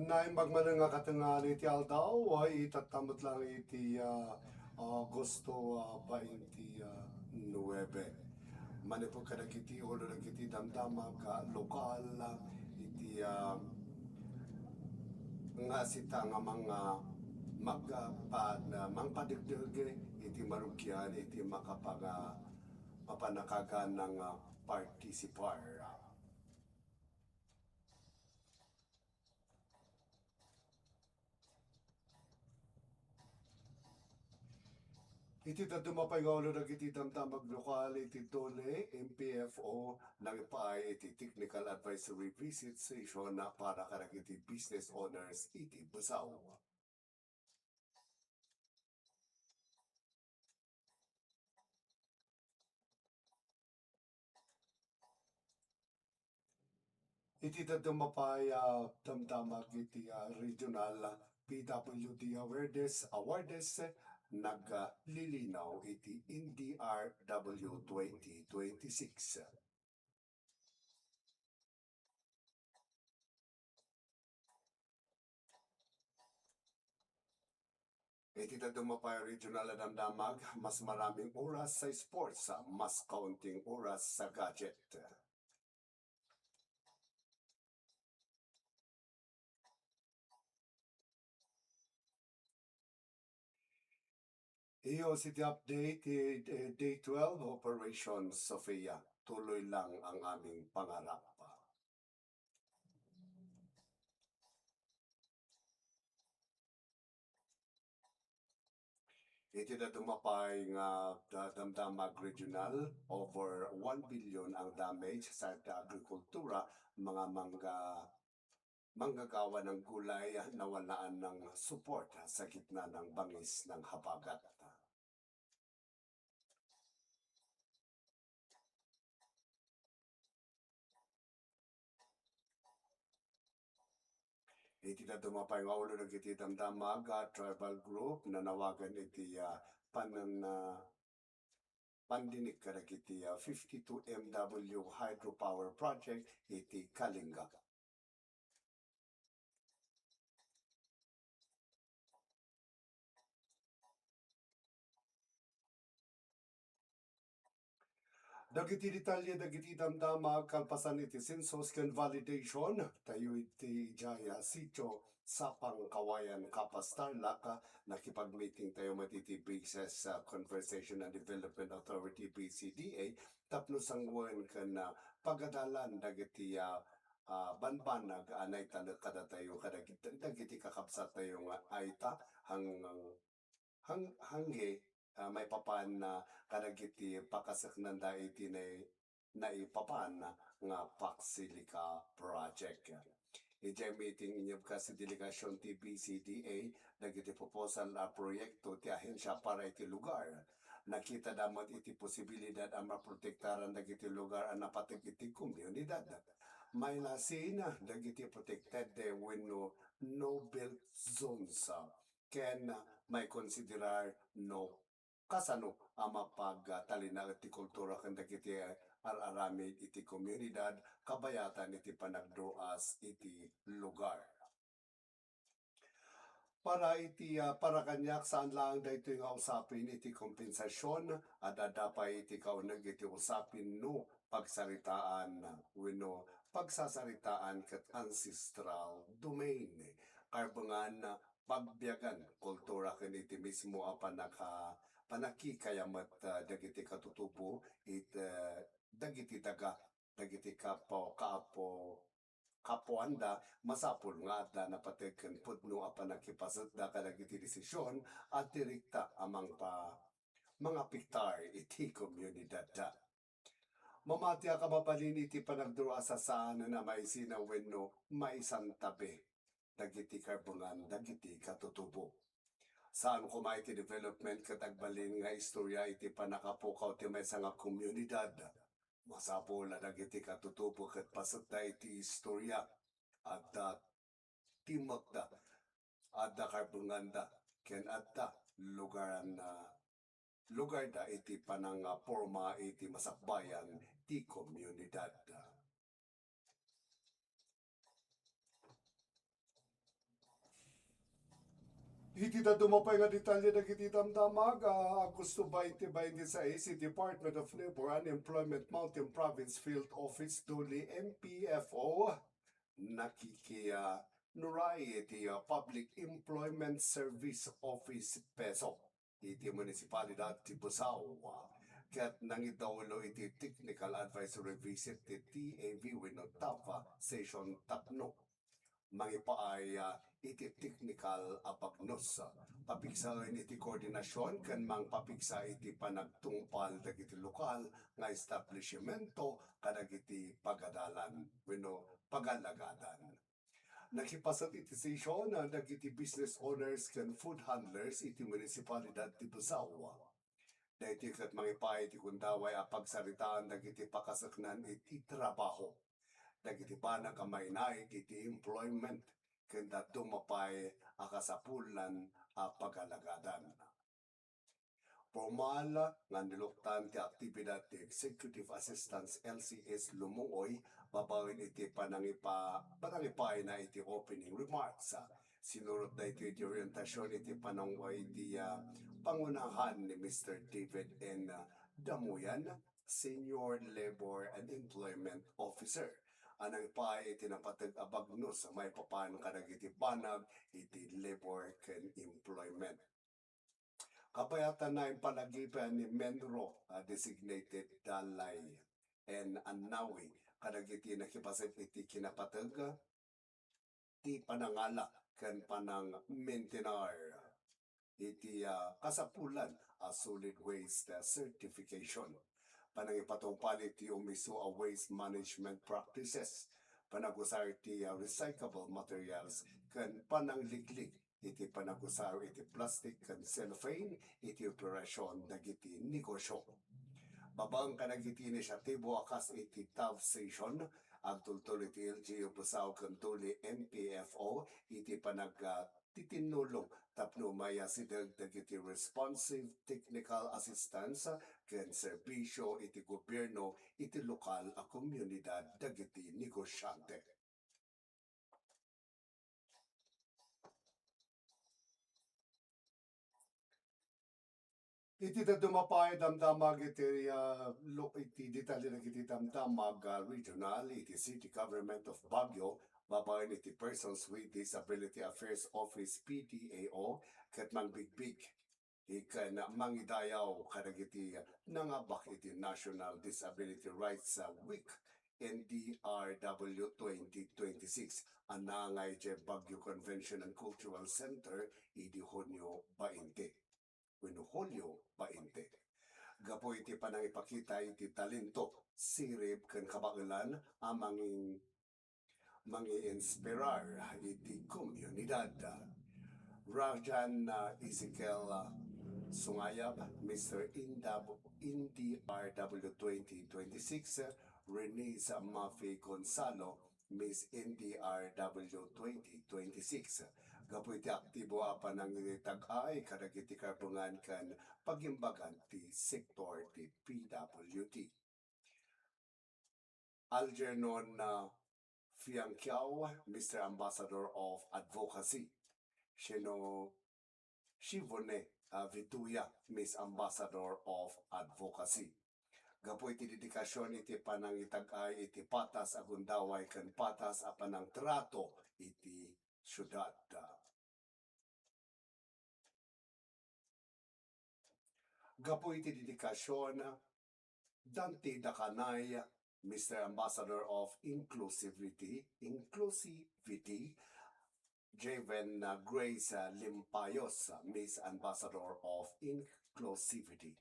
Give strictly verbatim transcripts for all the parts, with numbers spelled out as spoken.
Naimbag manen nga katengngaan iti aldaw, itatta met laeng iti, ah, Agosto, ah, bainti nuebe. Manipud kadagiti ulo dagiti damdamag, ah, lokal, ah, iti, ah, nga sita nga mga magpan-, ah, mangpadegdeg iti marugian iti makapag-, ah, mapanakagan nga partisipar. Iti dadduma pay nga ulo dagiti damdamag lokal iti DOLE, M P F O, nangipaay iti technical advisory visit session na para kadagiti business owners iti Besao. Iti dadduma pay a damdamag iti, ah, regional P W D awareness, awareness, naglilinaw iti N D R W twenty twenty-six. Iti dadduma pay a regional a damdamag, mas maraming oras sa sports, mas kaunting oras sa gadget. Iyo, city update, eh, eh, Day twelve, Operation Sophia. Tuloy lang ang aming pangarap. Iti dadduma pay nga da-, damdamag regional, over one billion ang damage sa agrikultura, mga mangga-, manggagawa ng gulay, nawalaan ng support sa gitna ng bangis ng habagat. Iti dadduma pay nga ulo dagiti damdamag, ah, tribal group, nanawagan iti, ah, panan-, ah, pandinik kadagiti, ah, fifty-two M W hydropower project iti Kalinga. Dagiti detalye dagiti damdama kalpasan iti census ken validation, tayo iti idiay sitio Sapang Kawayan, Kapas, Tarlac, nakipagmeeting tayo met iti Bases, ah, Conversation and Development Authority, B C D A, tapno sangoen ken, ah, pagadalan dagiti, ah, ah, banbanag a naitalek kadatayo kadagit-, dagiti kakabsattayo nga ayta hang-, hang-, hangge, ah, maipapan, ah, kadagiti pakaseknanda iti nai-, naipapan nga Paxilica project. Idiay meeting, inyebkas ti delegasyon ti B C D A dagiti proposal a proyekto ti ahensia para iti lugar. Nakitada met iti posibilidad a maprotektaran dagiti lugar a napateg iti komunidad. Mailasin dagiti protected wenno no-build zones, ken maikonsiderar no kasano a mapagtalinaed ti kultura ken dagiti ar-aramid iti komunidad kabayatan iti panagduas iti lugar. Para iti, ah, Paracaniac, saan laeng daytoy nga usapin iti kompensasion, adda pay iti kauneg iti usapin no pagsaritaan wenno pagsasaritaan ket ancestral domain. Karbengan, pagbiagan, kultura ken iti mismo a panaka-, panakikaya met, ah, dagiti katutubo it, ah, dagiti daga, dagiti kapo-, kaapo-, kapuanda, masapul nga adda napateg ken pudno a pannakipasetda kadagiti desisyon a direkta a mangpa-, mangapektar iti komunidadda. Mamatiak a mabalin iti panagduruas a saan a maisina wenno maisantabi dagiti karbengan dagiti katutubo. Saan koma iti development ket agbalin nga istorya iti pannakapukaw ti maysa nga komunidad. Masapul a dagiti katutubo ket pasetda iti istorya. Adda timmekda, adda karbenganda, ken adda lugaran-, lugarda iti panangaporma iti masakbayan ti komunidad. Iti dadduma pay nga detalye dagiti damdamag, ah, Agosto twenty twenty-six, iti Department of Labor and Employment Mountain Province Field Office, DOLE M P F O, nakikinuray iti, ah, Public Employment Service Office, PESO, iti Munisipalidad ti Busaw. Ket nangidaulo iti technical advisory visit ti T A V wenno TAV session tapno mangipaay, ah, iti teknikal a bagnos. Papigsaen iti koordinasion ken mangpapigsa iti panagtungpal dagiti lokal nga establishmento kadagiti pagadalan wenno pagalagadan. Nakipaset iti session, ah, dagiti business owners ken food handlers iti munisipalidad ti Busaw. Daytoy ket mangipaay iti gundaway a pagsaritaan dagiti pakaseknan iti trabaho, dagiti banag a mainaig iti employment, ken dadduma pay a kasapulan a pagalagadan. Pormal nga niluktan ti aktibidad ti Executive Assistant L C S Lumungoy babaen iti panangipa-, panangipaayna iti opening remarks. Sinurot daytoy iti orientasion iti panangua iti, ah, pangunahan ni Mister David N. Damuyan, Senior Labor and Employment Officer, a nangipaay iti napateg a bagnos maipapan kadagiti banag iti labor ken employment. Kabayatanna, impalagip ni MENRO, ah, designated Dalay N. Annawi kadagiti nakipaset iti kinapateg ti panangala ken panangmaintenar iti, ah, kasapulan a solid waste, ah, certification, panangipatungpal iti umisu a waste management practices, panagusar ti, ah, recyclable materials, ken panangliglig iti panagusar iti plastic ken cellophane iti operasion dagiti negosio. Babaen kadagiti inisyatibo a kas iti TAV session, agtultol iti L G U Busaw ken DOLE M P F O iti panag-, ah, titinnulong tapno maiyasideg dagiti responsive technical assistance ken serbisyo iti gobierno iti lokal a komunidad dagiti negosiante. Iti dadduma pay damdamag iti, ah, lo-, iti detalye dagiti damdamag, ah, regional iti City Government of Baguio, babaen iti Persons with Disability Affairs Office, P D A O, ket mangbigbig ken mangidayaw kadagiti nangabak iti National Disability Rights, ah, Week, N D R W twenty twenty-six, a nangay idiay Baguio Convention and Cultural Center idi Hunio bainte wenno Hulio bainte. Gapu iti panangipakita iti talento, sirib, ken kabaelan a mangin-, mangiinspirar iti komunidad. Rajan, ah, Ezekiel, ah, Sungayab, Mister Indab-, N D R W twenty twenty-six, Renee Mafi Gonzalo, Miss N D R W twenty twenty-six. Gapu iti aktibo a panangitag-ay kadagiti karbengan ken pagimbagan ti sektor ti P W D. Algernon, uh, Fianquiao, Mister Ambassador of Advocacy. Sino Shivone, uh, Vituya, Miss Ambassador of Advocacy. Gapu iti dedikasion iti panangitag-ay iti patas a gundaway ken patas a panangtrato iti siudad. Gapu iti dedikasion, Dante Dacanay, Mister Ambassador of Inclusivity, Inclusivity, Javen, uh, Grace, uh, Limpayos, uh, Miss Ambassador of Inclusivity.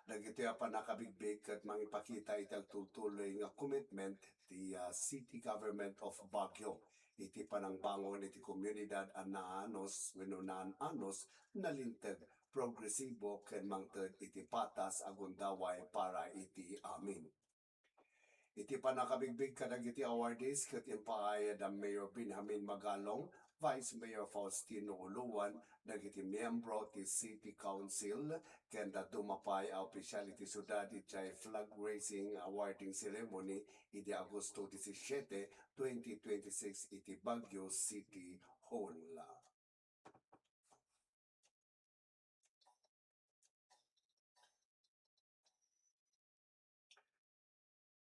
Dagitoy a pannakabigbig ket mangipakita iti agtultuloy nga commitment ti, uh, City Government of Baguio iti panangbangon iti komunidad a naanus wenno naan-anus, nalinteg, progresibo ken mangted iti patas a gundaway para iti amin. Iti pannakabigbig kadagiti awardees ket impaay da Mayor Benjamin Magalong, Vice Mayor Faustino Uluan, dagiti miyembro ti City Council, ken dadduma pay a opisyal iti siudad idiay flag raising awarding ceremony idi Agosto disisiete, twenty twenty-six iti Baguio City Hall.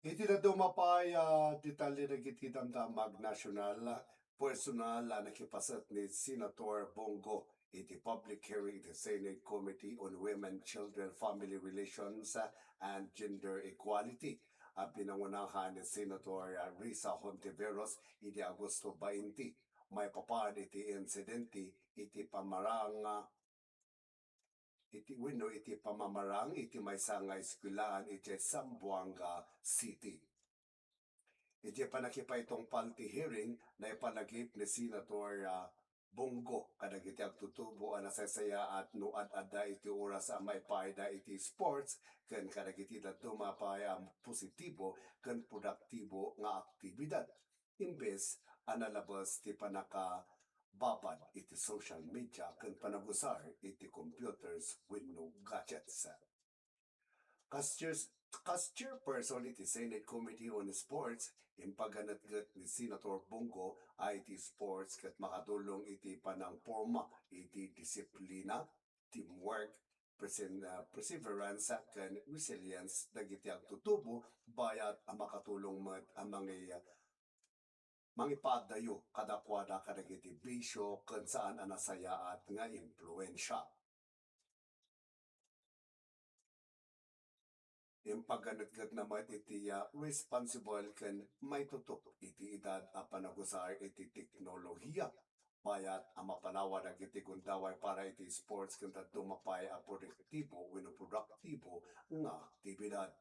Iti dadduma pay a detalye dagiti damdamag national, personal a nakipaset ni Senator Bong Go iti public hearing iti Senate Committee on Women, Children, Family Relations, and Gender Equality a pinangunahan ni Senator Risa Hontiveros idi Agosto twenty. Maipapan iti insidente iti pamarang iti wenno iti pamamarang iti maysa nga eskuelaan iti Zamboanga City. Iti pannakipatungpal ti hearing, naipalagip ni Senator, ah, Bong Go kadagiti agtutubo a nasaysayaat no ad-adda iti oras a maipaayda iti sports ken kadagiti dadduma pay a positibo ken produktibo nga aktibidad. Imbes a nalabes ti pannakababad iti social media ken panagusar iti computers wenno gadgets. Kas chair-, kas chairperson iti Senate Committee on Sports, impaganetget ni Senator Bong Go a iti sports ket makatulong iti panangporma iti disiplina, teamwork, persen-, ah, perseverance, ken resilience dagiti agtutubo, bayat a makatulong met a mangi-, mangipaaddayo kadakuada kadagiti bisio ken saan a nasayaat nga impluensia. Impaganetgetna met iti, ah, responsible ken maitutup iti edad a panagusar iti teknolohiya, bayat a mapanawan dagiti gundaway para iti sports ken dadduma pay a produktibo wenno produktibo nga aktibidad.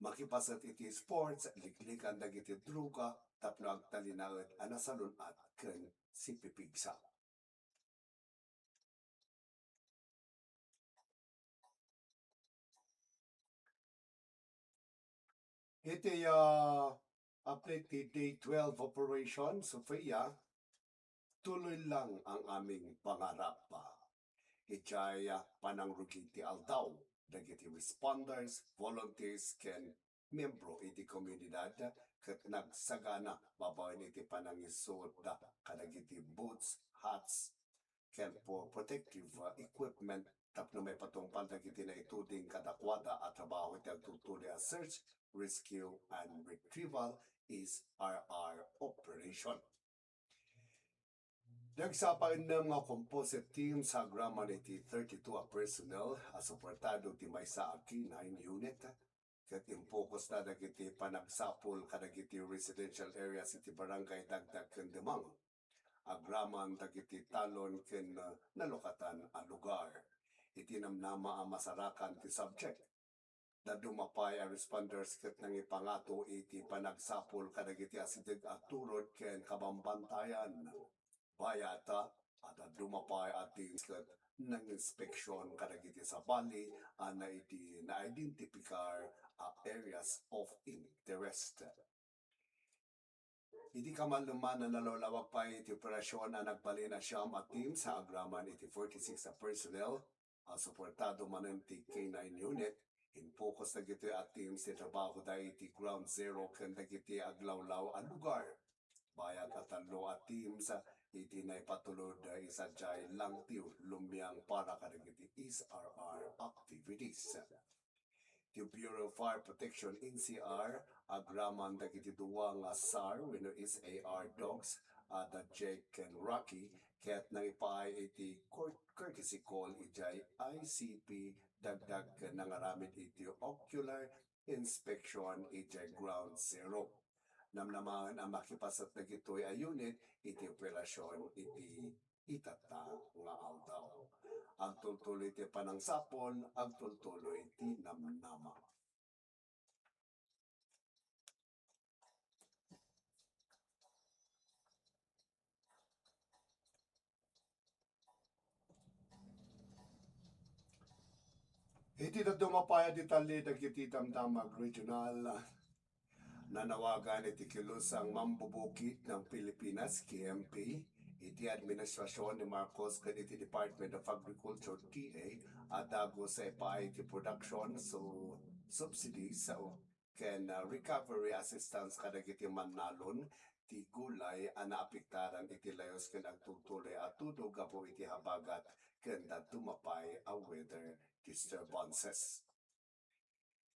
Makipaset iti sports, liklikan dagiti droga tapno agtalinaed a nasalun-at ken sipipigsa. Iti, ah, update ti Day twelve Operation Sophia, tuloy lang ang aming pangarap. Idiay, ah, panangrugi ti aldaw, dagiti responders, volunteers, ken miyembro iti komunidad ket nagsagana babaen iti panangisuotda kadagiti boots, hats, ken po-, protective, uh, equipment tapno maipatungpal dagiti naituding kadakuada a trabaho iti agtutuloy a search, rescue, and retrieval, S R R, operation. Nagsapa ennem nga composite team sa agraman iti thirty-two a personnel a suportado ti maysa a K nine unit, ket impokusda dagiti panagsapul kadagiti residential areas iti Barangay Dagdag ken Demang, agraman dagiti talon ken, uh, nalukatan a lugar. Iti namnama a masarakan ti subject, dadduma pay a responders ket nangipangato iti panagsapul kadagiti asideg a turod ken kabambantayan. Bayat a dadduma pay a teams ket nanginspeksiyon kadagiti sabali a naidi-, naidentipikar a areas of interest. Iti kamalleman a nalawlawag pay iti operasyon a nagbalin a siam a teams a agraman iti forty-six a personnel a suportado manen ti K nine unit, impokus dagitoy a teams ti trabahoda iti ground zero ken dagiti aglawlaw a lugar. Bayat a tallo a teams iti naipatulod a sadiay Langtiu, Lumiang para kadagiti S R R activities. Ti Bureau of Fire Protection, N C R, agraman dagiti dua nga SAR wenno S A R dogs, a da Jake ken Rocky, ket nangipaay iti cour-, courtesy call idiay I C P Dagdag ken nangaramid iti ocular inspection idiay Ground Zero. Namnamaen a makipaset dagitoy a unit iti operasyon iti itatta nga aldaw. Agtultuloy ti panangsapul, agtultuloy ti namnama. Iti dadduma pay a detalye dagiti damdamag regional, nanawagan iti Kilusang Mambubukid ng Pilipinas, K M P, iti administrasyon ni Marcos ken iti Department of Agriculture, D A, a dagus a ipaay ti production so subsidies ken, uh, recovery assistance kadagiti mannalon ti gulay a naapektaran iti layus ken agtultuloy a tudo gapu iti habagat ken dadduma pay a weather disturbances.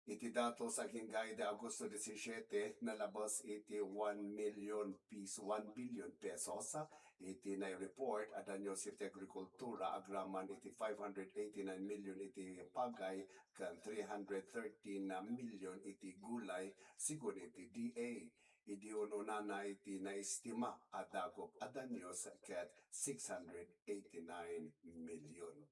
Iti datos agingga idi Agosto disisiete, nalabas iti one million pis-, one billion pesos iti naireport a danyos iti agrikultura agraman iti five hundred eighty-nine million iti pagay ken three hundred thirteen million iti gulay, sigun iti D A. Idi un-unana iti naestima a dagop a danyos ket six hundred eighty-nine million.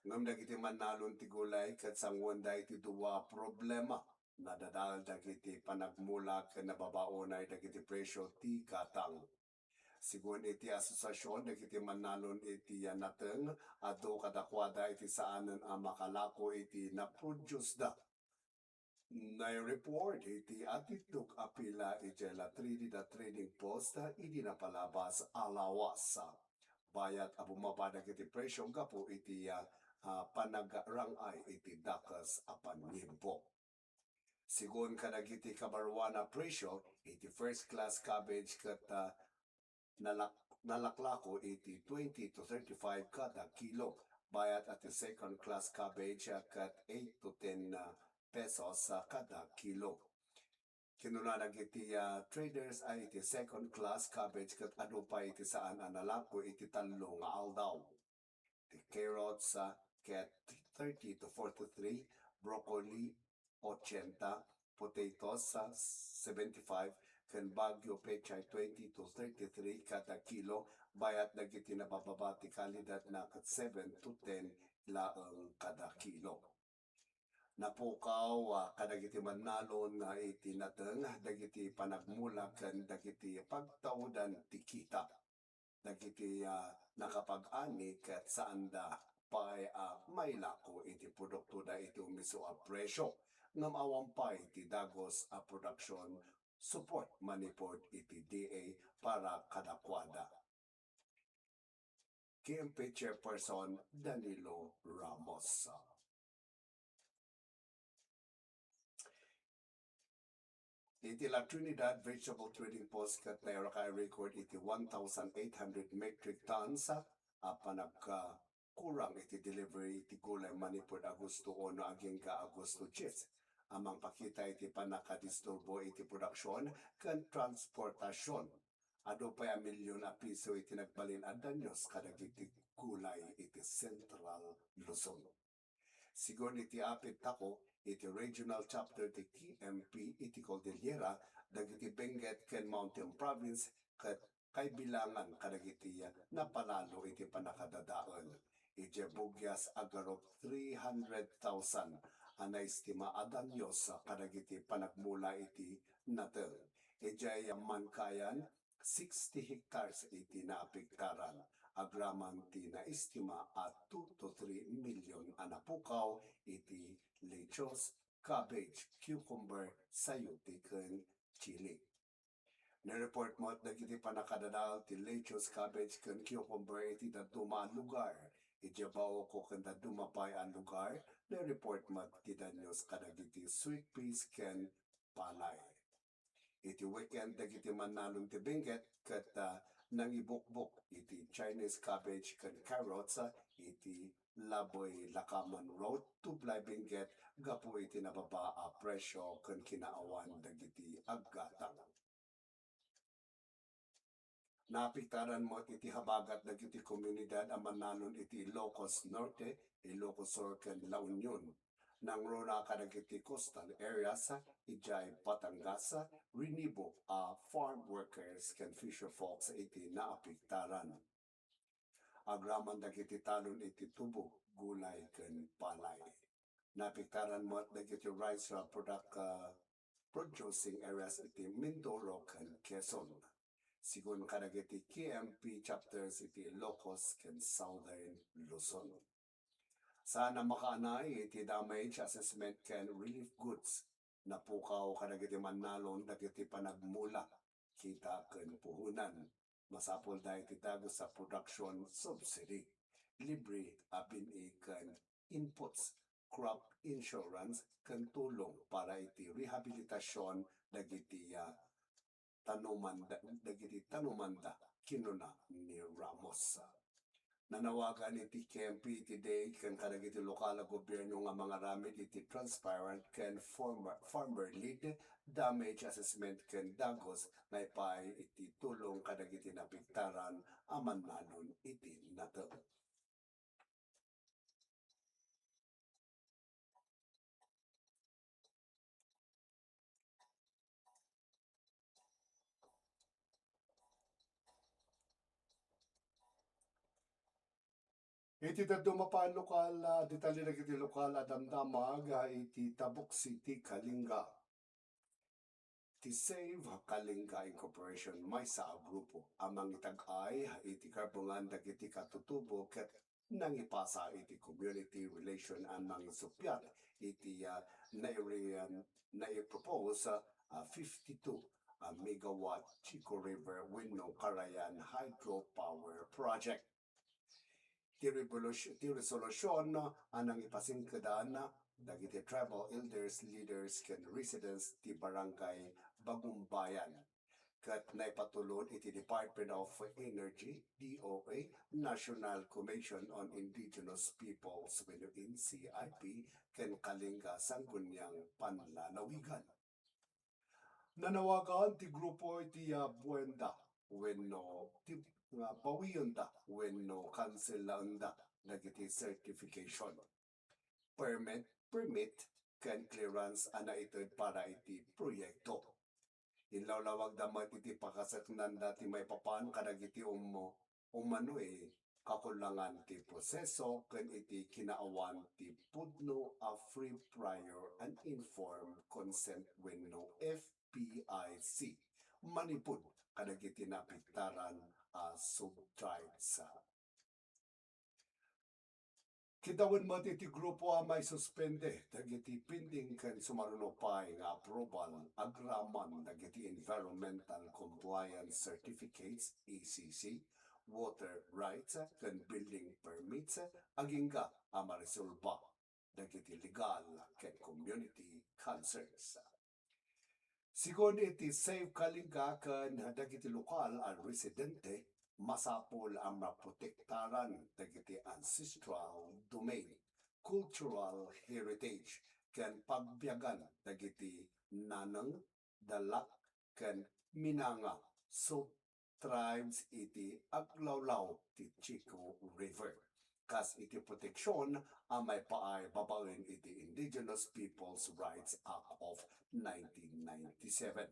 Ngem dagiti mannalon ti gulay ket sanguenda iti dua a problema. Nadadael dagiti panagmula ken nababaonay dagiti presio ti gatang. Sigun iti asosiasion dagiti mannalon iti nateng, adu kadakuada iti saanen a makalako iti naproduceda. Naireport iti Atitdok Apila idiay La Trinidad Trading Post idi napalabas a lawas. Bayat a bumaba dagiti presio gapu iti, ah, ah, panagrang-ay iti dakes a paniempo. Sigun kadagiti kabaruan a presio, iti first class cabbage ket, ah, nalak-, nalaklako iti twenty to thirty-five kada kilo, bayat iti second class cabbage, ah, ket eight to ten, ah, pesos, ah, kada kilo. Kinuna dagiti, ah, traders a iti second class cabbage ket adu pay iti saan a nalako iti tallo nga aldaw. Ti carrots, ah, ket thirty to forty-three, broccoli, ochenta, potatoes, ah, seventy-five, ken Baguio pechay, twenty to thirty-three kada kilo, bayat dagiti nabababa ti kalidatna ket seven to ten laeng kada kilo. Napukaw, ah, kadagiti mannalon, ah, iti nateng dagiti panagmula ken dagiti pagtaudan ti kita. Dagiti, ah, nakapag-ani ket saanda pay a mailako iti produktoda iti umiso a presio, ngem awan pay ti dagus a production support manipud iti D A para kadakuada. K M P Chairperson Danilo Ramos. Iti La Trinidad Vegetable Trading Post ket nairaka a record iti one thousand eight hundred metric tons a panagkakurang iti delivery iti gulay manipud Agosto uno agingga Agosto dies, a mangpakita iti pannakadisturbo iti production ken transportasion. Adu pay a milyon a piso iti nagbalin a danyos kadagiti gulay iti Central Luzon. Sigun iti apit tako iti regional chapter ti K M P iti Cordillera, dagiti Benguet ken Mountain Province ket kaibilangan kadagiti napalalo iti pannakadadael. Idiay Buguias, agarup three hundred thousand a naestima a danyos kadagiti panagmula iti nateng. Idiay Mankayan, sixty hectares iti naapektaran. Agraman ti naestima a two to three million a napukaw iti lettuce, cabbage, cucumber, sayote, ken chili. Naireport met dagiti pannakadadael ti lettuce, cabbage, ken cucumber iti dadduma a lugar. Idiay Baoco ken dadduma pay a lugar, naireport met ti danyos kadagiti sweet peas ken palay. Iti weekend, dagiti mannalon ti Benguet ket, ah, nangibukbok iti Chinese cabbage ken carrots, ah, iti Laboy Lacaman Road, Tublay, Benguet, gapu iti nababa a presio ken kinaawan dagiti aggatang. Naapektaran met iti habagat dagiti komunidad a mannalon iti Ilocos Norte, Ilocos Sur, ken La Union. Nangruna kadagiti coastal areas idiay Batangas, rinibo a farm workers ken fisher folks iti naapektaran. Agraman dagiti talon iti tubo, gulay, ken palay. Naapektaran met dagiti rice, ah, product, ah, producing areas iti Mindoro ken Quezon, sigun kadagiti K M P chapters iti Ilocos ken Southern Luzon. Saan a makaanay iti damage assessment ken relief goods, napukaw kadagiti mannalon dagiti panagmula, kita ken puhonan. Masapulda iti dagus a production subsidy, libre a bin-i ken inputs, crop insurance, ken tulong para iti rehabilitasion dagiti, ah, tanuman, dagiti tanumanda, kinuna ni Ramos. Nanawagan iti K M P iti D A ken kadagiti lokal a gobierno nga mangaramid iti transparent ken former, farmer lead damage assessment ken dagos nga ipaay iti tulong kadagiti naapektaran a mannalon iti nateng. Iti dadduma pay a lokal, ah, detalye dagiti lokal a damdamag, ah, iti Tabuk City, Kalinga. Ti Save Kalinga Incorporation maysa a grupo a mangitag-ay iti karbengan dagiti katutubo ket nangipasa iti Community Relation a mangisuppiat iti, ah, nairian-, naipropose, ah, fifty-two, ah, megawatt Chico River wenno Carayan Hydropower Project. Ti revolution, ti resolution a nangipasingkedan dagiti tribal elders, leaders, ken residents ti Barangay Bagumbayan. Ket naipatulod iti Department of Energy, D O E, National Commission on Indigenous Peoples, wenno N C I P, ken Kalinga Sangguniang Panlalawigan. Nanawagan ti grupo iti, ah, buenda wenno ti, nga bawionda wenno kansellaenda dagiti certification, permit, permit, ken clearance a naited para iti proyekto. Inlawlawagda met iti pakaseknanda ti maipapan kadagiti ummo-, umanoy kakulangan ti proseso ken iti kinaawan ti pudno a free prior and informed consent wenno F P I C manipud kadagiti naapektaran a sub-tribes. Kitaen met iti grupo a maisuspende dagiti pending ken sumaruno pay nga approval agraman dagiti environmental compliance certificates, E C C, water rights, ken building permits agingga a maresolba dagiti legal ken community concerns. Sigun iti Save Kalinga ken dagiti lokal a residente, masapul a maprotektaran dagiti ancestral domain, cultural heritage, ken pagbiagan dagiti naneng, dalak, ken minanga sub-tribes iti aglawlaw ti Chico River, kas iti proteksion a maipaay babaen iti Indigenous Peoples' Rights Act of nineteen ninety-seven.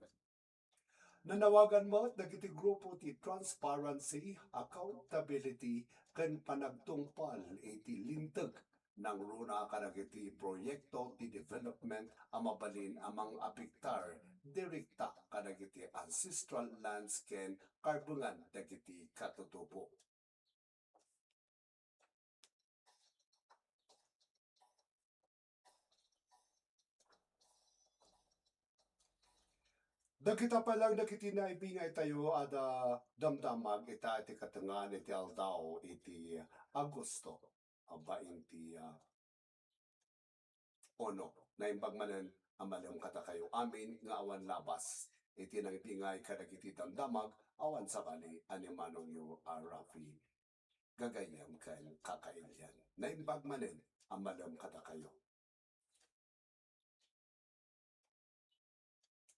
Nanawagan met dagiti grupo ti transparency, accountability, ken panagtungpal iti linteg nangruna kadagiti proyekto ti development a mabalin a mangapektar direkta kadagiti ancestral lands ken karbengan dagiti katutubo. Dagita pay lang dagiti naibingay tayo a damdamag ita iti katengan iti aldaw iti Agosto, a bainti, ah, uno. Naimbag manen a malem kadakayo amin nga awan labas iti nangibingay kadagiti damdamag awan sabali a ni manongyo a Rafi Gagayem ken kakailian. Naimbag manen a malem kadakayo.